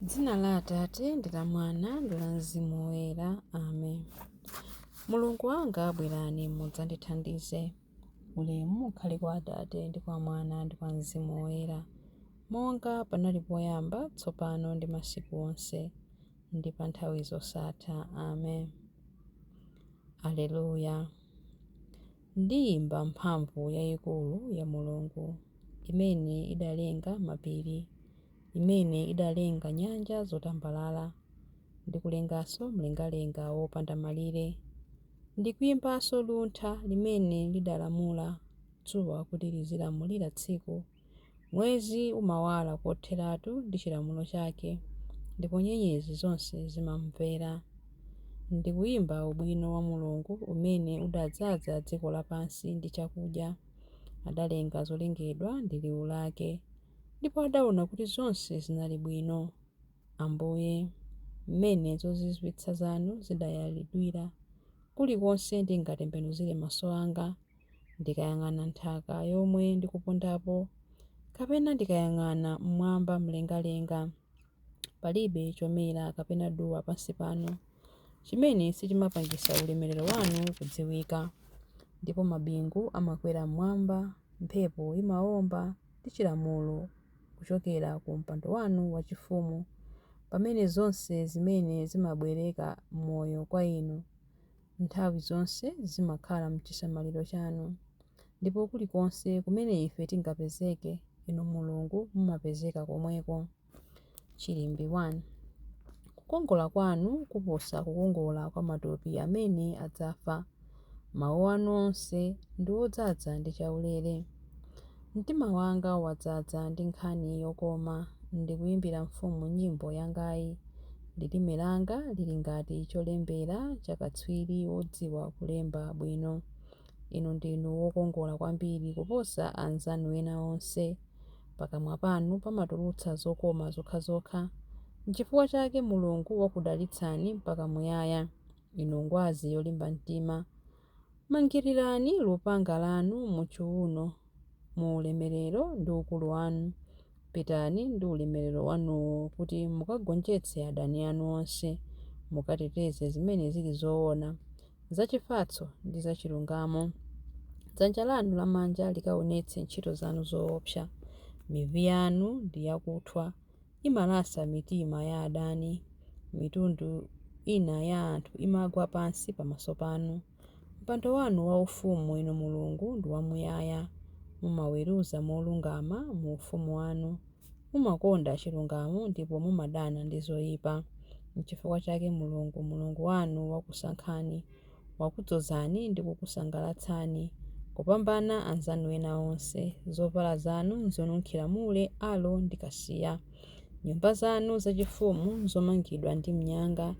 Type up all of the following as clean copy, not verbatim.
Dzina la Atate ndi la Mwana ndi la Mzimu Woyera. Amen. Mulungu wanga, bwerani mudzandithandize. Ulemu ukhale kwa Atate ndi kwa Mwana ndi kwa Mzimu Woyera, monga panali poyamba, tsopano ndi masiku onse, ndi pa nthawi zosatha. Amen. Aleluya. Ndiyimba mphamvu yayikulu ya Mulungu, imene idalenga mapiri, imene idalenga nyanja zotambalala, ndi kulenganso mlengalenga wopanda malire. Ndikuyimbanso luntha limene lidalamula dzuwa kuti lizilamulira tsiku. Mwezi umawala kotheratu ndi chilamulo chake, ndipo nyenyezi zonse zimamumvera. Ndikuyimba ubwino wa Mulungu umene udadzaza dziko lapansi ndi chakudya. Adalenga zolengedwa ndi liwu lake, ndipo adaona kuti zonse zinali bwino. Ambuye, mmene zozizwitsa zanu zidayalidwira! Kulikonse ndingatembenuzire maso anga, ndikayang'ana nthaka yomwe ndikupondapo, kapena ndikayang'ana m'mwamba mlengalenga, palibe chomera kapena duwa pansi pano chimene sichimapangitsa ulemerero wanu kudziwika. Ndipo mabingu amakwera m'mwamba, mphepo imawomba ndi chilamulo kuchokera ku mpando wanu wachifumu, pamene zonse zimene zimabereka moyo kwa inu nthawi zonse zimakhala m'chisamaliro chanu. Ndipo kulikonse kumene ife tingapezeke, inu Mulungu mumapezeka komweko. Chilimbi 1. Kukongola kwanu kuposa kukongola kwa matupi amene adzafa. Mawu anu onse ndi odzaza ndi chaulere. Mtima wanga wadzaza ndi nkhani yokoma, ndikuyimbira mfumu nyimbo yangayi. Lilime langa lili ngati cholembera cha katswiri wodziwa kulemba bwino. Inu ndinu wokongola kwambiri kuposa anzanu ena onse. Pakamwa panu pamatulutsa zokoma zokhazokha. N'chifukwa chake Mulungu wakudalitsani mpaka muyaya, inu ngwazi yolimba mtima. Mangirirani lupanga lanu m'chiwuno mu ulemerero ndi ukulu wanu. Pitani ndi ulemerero wanuwo kuti mukagonjetse adani anu onse, mukateteze zimene zili zoona, zachifatso ndi zachilungamo. Dzanja lanu lamanja likaonetse ntchito zanu zoopsa. Mivi yanu ndi yakuthwa, imalasa mitima ya adani. Mitundu ina ya anthu imagwa pansi pamaso panu. Mpando wanu waufumu, inu Mulungu, ndi wamuyaya. Mumaweruza molungama mu ufumu wanu. Mumakonda chilungamo ndipo mumadana ndi zoyipa. N'chifukwa chake Mulungu, Mulungu wanu wakusankhani, wakudzozani ndi kukusangalatsani kupambana anzanu ena onse. Zovala zanu n'zonunkhira mure, aloe ndi kasiya. Nyumba zanu zachifumu n'zomangidwa ndi mnyanga.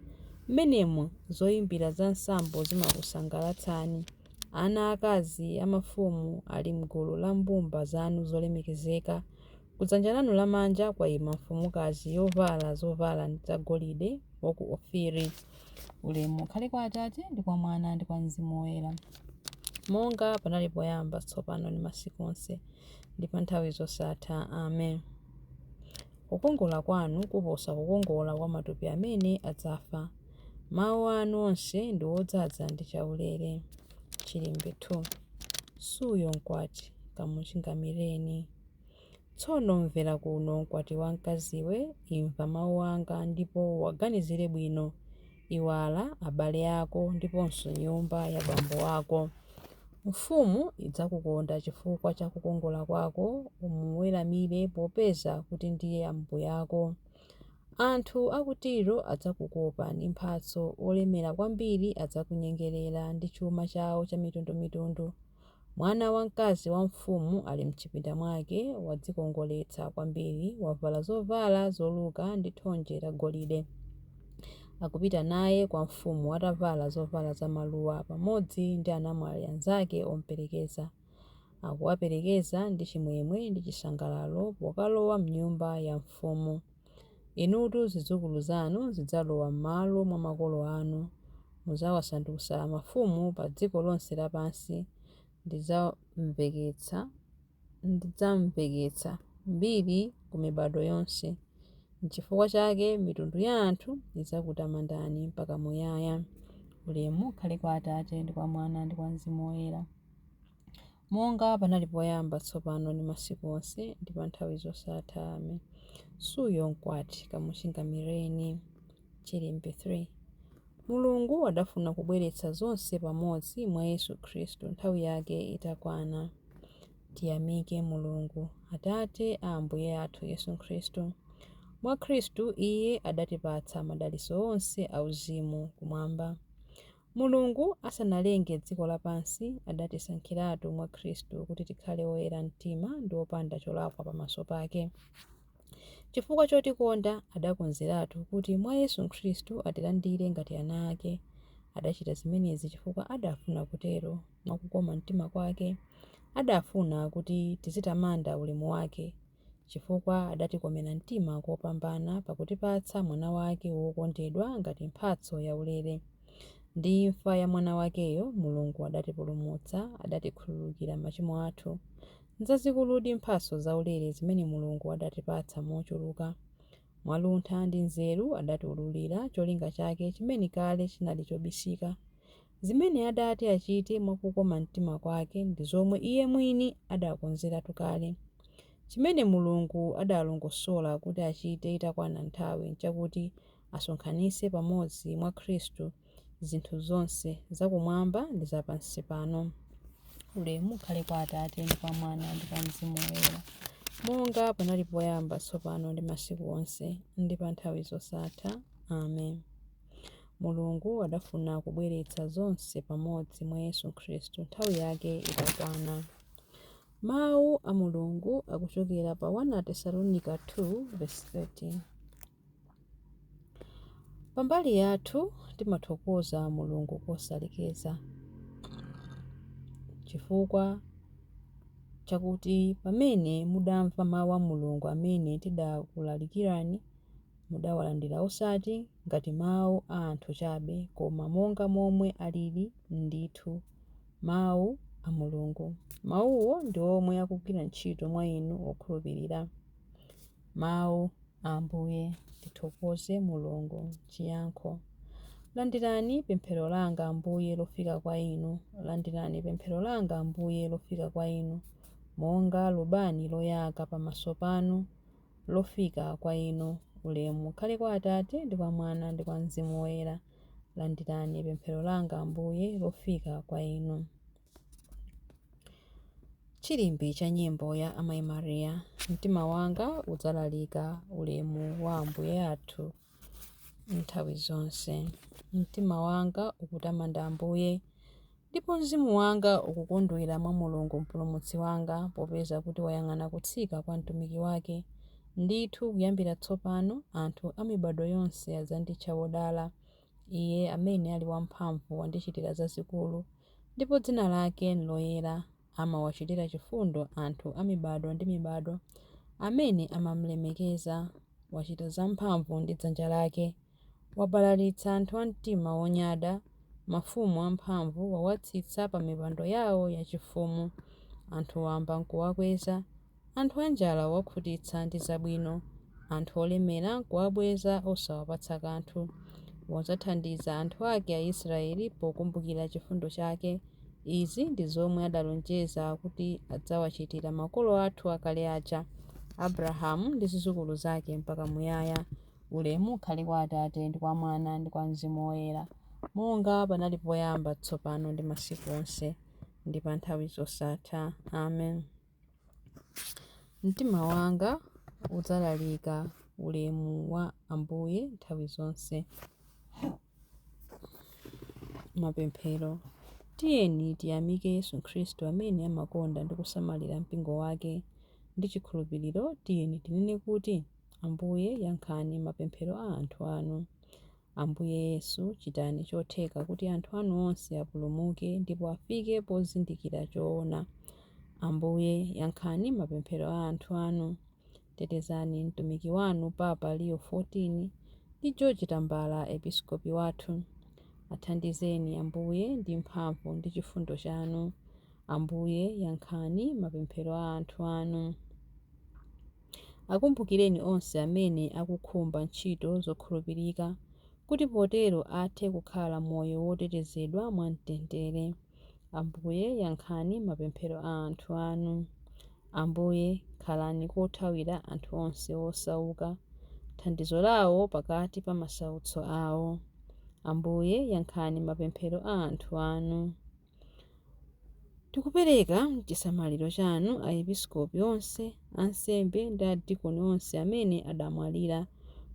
M'menemo zoyimbira za nsambo zimakusangalatsani. Ana aakazi a mafumu ali m'gulu la mbumba zanu zolemekezeka. Kudzanja lanu lamanja kwayima mfumukazi yovala zovala zagolide wa ku Ofiri. Ulemu ukhale kwa Atate ndi kwa Mwana ndi kwa Mzimu Woyera, monga panali poyamba, tsopano ndi masiku onse, ndi pa nthawi zosatha. Amen. Kukongola kwanu kuposa kukongola kwa matupi amene adzafa. Mawu anu onse ndi odzaza ndi chaulere. Chilimbi 2. Suyo mkwati, kamuchingamireni. Tsono mvera kuno, mkwati wa mkaziwe, imva mawu anga ndipo uwaganizire bwino. Iwala abale ako ndiponso nyumba ya bambo ako. Mfumu idzakukonda chifukwa cha kukongola kwako, umuweramire popeza kuti ndiye ambuyako. Anthu a ku Tiro adzakukopa ndi mphatso, olemera kwambiri adzakunyengerera ndi chuma chawo chamitundumitundu. Mwana wamkazi wa mfumu ali m'chipinda mwake, wadzikongoletsa kwambiri, wavala zovala zoluka ndi thonje lagolide. Akupita naye kwa mfumu atavala zovala zamaluwa pamodzi ndi anamwali anzake om'perekeza. Akuwaperekeza ndi chimwemwe ndi chisangalalo pokalowa m'nyumba ya mfumu. Inutu zidzukulu zanu zidzalowa m'malo mwa makolo anu. Mudzawasandutsa mafumu pa dziko lonse lapansi. Ndidzamveketsa mbiri ku mibado yonse. N'chifukwa chake mitundu ya anthu idzakutamandani mpaka muyaya. Ulemu ukhale kwa Atate, ndi kwa Mwana, ndi kwa Mzimu Woyera, monga panali poyamba, tsopano ndi masiku onse, ndi pa nthawi zosatha. Amen. Suyo mkwati kamuchingamireni. Chilimbi 3. Mulungu adafuna kubweretsa zonse pamodzi mwa Yesu Khristu nthawi yake itakwana. Tiyamike Mulungu, Atate a Ambuye athu Yesu Khristu. Mwa Khristu Iye adatipatsa madalitso onse auzimu kumwamba. Mulungu asanalenge dziko lapansi adatisankhiratu mwa Khristu kuti tikhale oyera mtima ndi opanda cholakwa pamaso pake. Chifukwa chotikonda adakonzeratu kuti mwa Yesu Khristu atilandire ngati ana ake. Adachita zimenezi chifukwa adafuna kutero, mwa kukoma mtima kwake. Adafuna kuti tizitamanda ulemu wake, chifukwa adatikomera mtima kopambana pakutipatsa Mwana wake wokondedwa ngati mphatso yaulere. Ndi imfa ya Mwana wakeyo Mulungu adatipulumutsa, adatikhululukira machimo athu. Nzazikuludi mphatso zaulere zimene Mulungu adatipatsa mochuluka. Mwaluntha ndi nzeru adatiwululira cholinga chake chimene kale chinali chobisika. Zimene adati achite mwa kukoma mtima kwake ndi zomwe Iye mwini adakonzeratu kale. Chimene Mulungu adalongosola kuti achite itakwana nthawi nchakuti asonkhanitse pamodzi mwa Khristu zinthu zonse zakumwamba ndi zapansi pano. Ulemu ukhale kwa Atate, ndi kwa Mwana, ndi kwa Mzimu Woyera, monga panali poyamba, tsopano ndi masiku onse, ndi pa nthawi zosatha. Amen. Mulungu adafuna kubweretsa zonse pamodzi mwa Yesu Khristu nthawi yake itakwana. Mawu a Mulungu akuchokera pa 1 Atesalonika 2:13. Pambali yathu timathokoza Mulungu kosalekeza, chifukwa chakuti pamene mudamva mawu a Mulungu amene tidakulalikirani, mudawalandira osati ngati mawu a anthu chabe, koma monga momwe alili ndithu, mawu a Mulungu. Mawuwo ndi omwe akugwira ntchito mwa inu okhulupirira. Mawu a Ambuye. Tithokoze Mulungu. Chiyankho. Landirani pemphero langa, Ambuye, lofika kwa inu. Landirani pemphero langa, Ambuye, lofika kwa inu, monga lubani loyaka pamaso panu, lofika kwa inu. Ulemu ukhale kwa Atate, ndi kwa Mwana, ndi kwa Mzimu Woyera. Landirani pemphero langa, Ambuye, lofika kwa inu. Chilimbi cha nyimbo ya Amayi Maria. Mtima wanga udzalalika ulemu wa Ambuye athu nthawi zonse. Mtima wanga ukutamanda Ambuye, ndipo mzimu wanga ukukondwera mwa Mulungu Mpulumutsi wanga, popeza kuti wayang'ana kutsika kwa mtumiki wake. Ndithu kuyambira tsopano anthu a mibado yonse adzanditcha wodala. Iye amene ali wamphamvu wandichitira zazikulu, ndipo dzina lake nloyera. Amawachitira chifundo anthu a mibado ndi mibado amene amamlemekeza. Wachita zamphamvu ndi dzanja lake. Wabalalitsa anthu a mtima wonyada. Mafumu amphamvu wawatsitsa pa mipando yawo yachifumu. Anthu wamba nkuwakweza. Anthu anjala wawakhutitsa ndi zabwino. Anthu olemera nkuwabweza osawapatsa kanthu. Wadzathandiza anthu ake Aisraeli pokumbukira chifundo chake. Izi ndi zomwe adalonjeza kuti adzawachitira makolo athu akale aja, Abrahamu ndi zidzukulu zake mpaka muyaya. Ulemu ukhale kwa Atate, ndi kwa Mwana, ndi kwa Mzimu Woyera, monga panali poyamba, tsopano ndi masiku onse, ndi pa nthawi zosatha. Amen. Mtima wanga udzalalika ulemu wa Ambuye nthawi zonse. Mapemphero. Tiyeni tiyamike Yesu Khristu amene amakonda ndi kusamalira mpingo wake. Ndi chikhulupiriro tiyeni tinene kuti, Ambuye, yankhani mapemphero a anthu anu. Ambuye Yesu, chitani chotheka kuti anthu anu onse apulumuke ndipo afike pozindikira choona. Ambuye, yankhani mapemphero a anthu anu. Tetezani mtumiki wanu Papa Leo 14 ndi George Tambala episkopi wathu. Athandizeni, Ambuye, ndi mphamvu ndi chifundo chanu. Ambuye, yankhani mapemphero a anthu anu. Akumbukireni onse amene akukhumba ntchito zokhulupirika, kuti potero athe kukhala moyo wotetezedwa mwamtendere. Ambuye yankhani mapemphero a anthu anu. Ambuye khalani kothawira anthu onse osauka, thandizo lawo pakati pa masautso awo. Ambuye yankhani mapemphero a anthu anu. Tikupereka m'chisamaliro chanu aepiskopi onse, ansembe ndi adikoni onse amene adamwalira,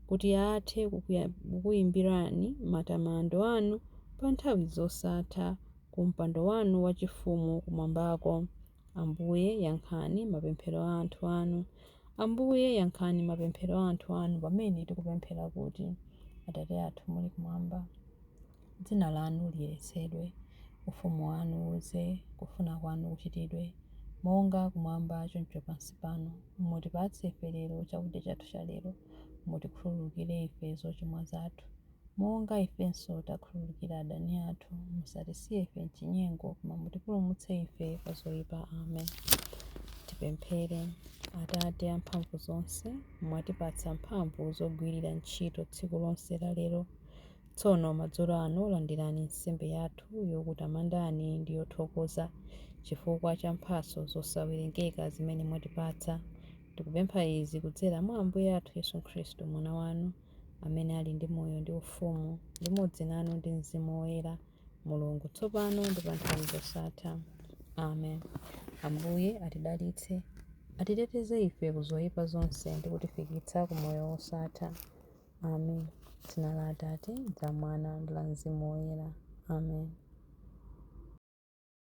kuti athe kukuyimbirani matamando anu pa nthawi zosatha, ku mpando wanu wachifumu kumwambako. Ambuye yankhani mapemphero a anthu anu. Ambuye yankhani mapemphero a anthu anu pamene tikupemphera kuti, Atate athu muli kumwamba, dzina lanu liyeretsedwe, ufumu wanu udze, kufuna kwanu kuchitidwe, monga kumwamba choncho pansi pano. Mutipatse ife lero chakudya chathu cha lero. Mutikhululukire ife zochimwa zathu, monga ifenso takhululukira adani athu. Musatisiye ife m'chinyengo, koma mutipulumutse ife kwa zoyipa. Amen. Tipemphere. Atate amphamvu zonse, mwatipatsa mphamvu zogwirira ntchito tsiku lonse la lero. Tsono madzulo ano landirani nsembe yathu yokutamandani ndi yothokoza chifukwa cha mphatso zosawerengeka zimene mwatipatsa. Tikupempha izi kudzera mwa Ambuye athu Yesu Khristu, Mwana wanu, amene ali ndi moyo ndi ufumu, limodzi nanu ndi Mzimu Woyera, Mulungu, tsopano ndi pa nthawi zosatha. Amen. Ambuye atidalitse, atiteteze ife ku zoyipa zonse ndi kutifikitsa ku moyo wosatha. Amen. Dzina la Atate, ndi la Mwana, ndi la Mzimu Woyera. Amen.